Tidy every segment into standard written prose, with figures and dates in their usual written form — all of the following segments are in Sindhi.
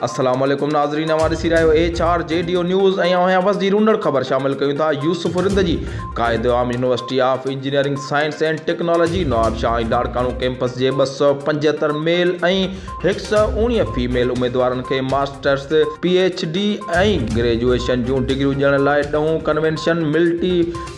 السلام عليڪم ناظرين اوهان ڏسي رهيا آهيو H R G D O news ۽ اوهان وس جي رونڙ خبر شامل ڪيون ٿا يوسف رند جي Quaid Azam university of engineering science and technology Nawabshah ۽ Larkana campus جي 275 ميل ۽ 119 فيميل اميدوارن کي masters P H D ۽ graduation جون ڊگريون ڏيڻ لاء ڏهون ڪنوينشن ملٽي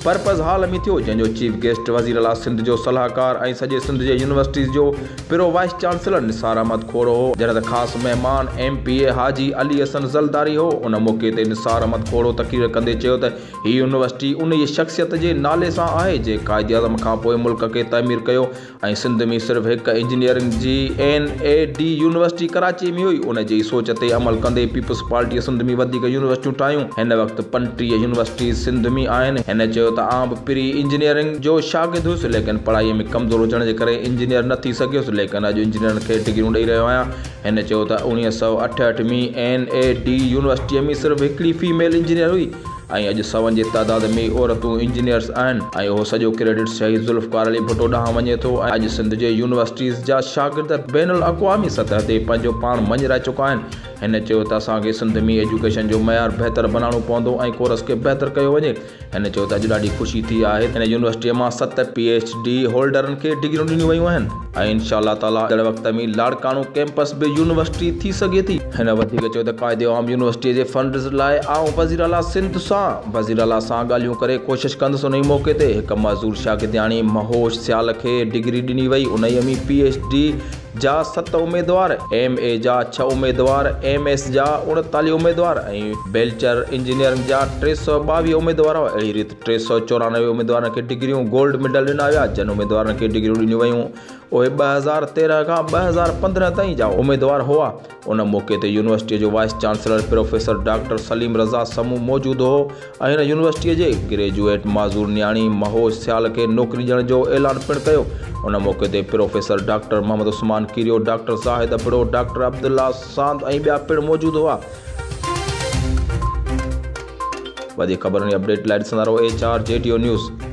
پرپز هال ۾ ٿيو جنهن جو چيف گيسٽ وزير اعليٰ سنڌ جو صلاحڪار ۽ سڄي سنڌ جي يونيورسٽيز جو pro vice chancellor Nisar Ahmed Khuhro هو، جڏهن ته خاص مهمان M P A Haji Ali Hassan Zardari هو. ان موقعي تي نثار احمد کوڙو تقرير ڪندي چيو ته هي يونيورسٽي انهيء شخصيت جي نالي سان آهي جنهن قائداعظم کانپوء ملڪ کي تعمير ڪيو ۽ سنڌ ۾ صرف هڪ انجنيئرنگ جي اين اي ڊي يونيورسٽي ڪراچي ۾ هئي، ان جي ئي سوچ تي عمل ڪندي پيپلز پارٽيء سنڌ ۾ وڌيڪ يونيورسٽيون ٺاهيون، هن وقت 35 يونيورسٽيز سنڌ ۾ آهن. هن چيو ته آئون به پري انجنيئرنگ جو شاگرد هيس ليڪن پڙهائيء ۾ ڪمزور هجڻ جي ڪري انجنيئر نه ٿي سگهيس ليڪن اڄ انجنيئرن کي ڊگريون ڏئي رهيو آهيان. هن چيو ته 1968 ۾ اين اي ڊي يونيورسٽيء ۾ صرف هڪڙي في ميل انجنيئر هئي ۽ اڄ سون جي تعداد ۾ عورتون انجنيئرز آهن ۽ اهو سڄو ڪريڊٽ شهيد ذوالفقار علي ڀٽو ڏانهن وڃي ٿو ۽ اڄ سنڌ جي يونيورسٽيز جا شاگرد بين الاقوامي سطح تي پنهنجو پاڻ مڃرائي چڪا آهن. هن چيو ته اسان کي سنڌ ۾ ايجوڪيشن جو معيار بهتر بنائڻو پوندو ۽ ڪورس کي بهتر ڪيو وڃي. هن چيو ته اڄ ڏاڍي خوشي ٿي آهي ته هن يونيورسٽيء مان ست پي ايڇ ڊي هولڊرن کي ڊگريون ڏنيون ويون آهن ۽ انشاء الله تعاليٰ ايندڙ وقت ۾ لاڙڪاڻو ڪئمپس به يونيورسٽي ٿي سگهي ٿي. هن وڌيڪ چيو ته قائد عوام يونيورسٽيء جي فنڊز لاء آئون وزيراعليٰ سنڌ سان وزيراعليٰ سان ڳالهيون ڪري ڪوشش ڪندس انهي موقعي تي هڪ معذور شاگردياڻي مهوش سيال کي ڊگري ڏني وئي انهيء ۾ پي ايڇ ڊي جا ست اميدوار، ايم اي جا ڇهه اميدوار، ايم ايس جا 39 اميدوار ۽ بيلچر انجنيئرنگ جا 322 اميدوار هئا. اهڙي ريت 394 اميدوارن کي ڊگريون گولڊ ميڊل ڏنا ويا. جن اميدوارن کي ڊگريون ڏنيون ويون اهي 2013 کان 2015 تائين جا اميدوار هئا. ان موقعي تي يونيورسٽيء جو vice chancellor professor doctor Saleem Raza Samoon موجود هو ۽ هن يونيورسٽيء جي گريجوئيٽ معذور نياڻي مهوش سيال کي نوڪري ڏيڻ جو اعلان پڻ ڪيو. ان موقعي تي professor doctor Muhammad Usman Kerio, doctor Zahid Abro, doctor Abdullah Sand ۽ ٻيا پڻ موجود هئا. وڌيڪ خبرن ۽ اپڊيٽ لاء ڏسندا رهو H R G D O news.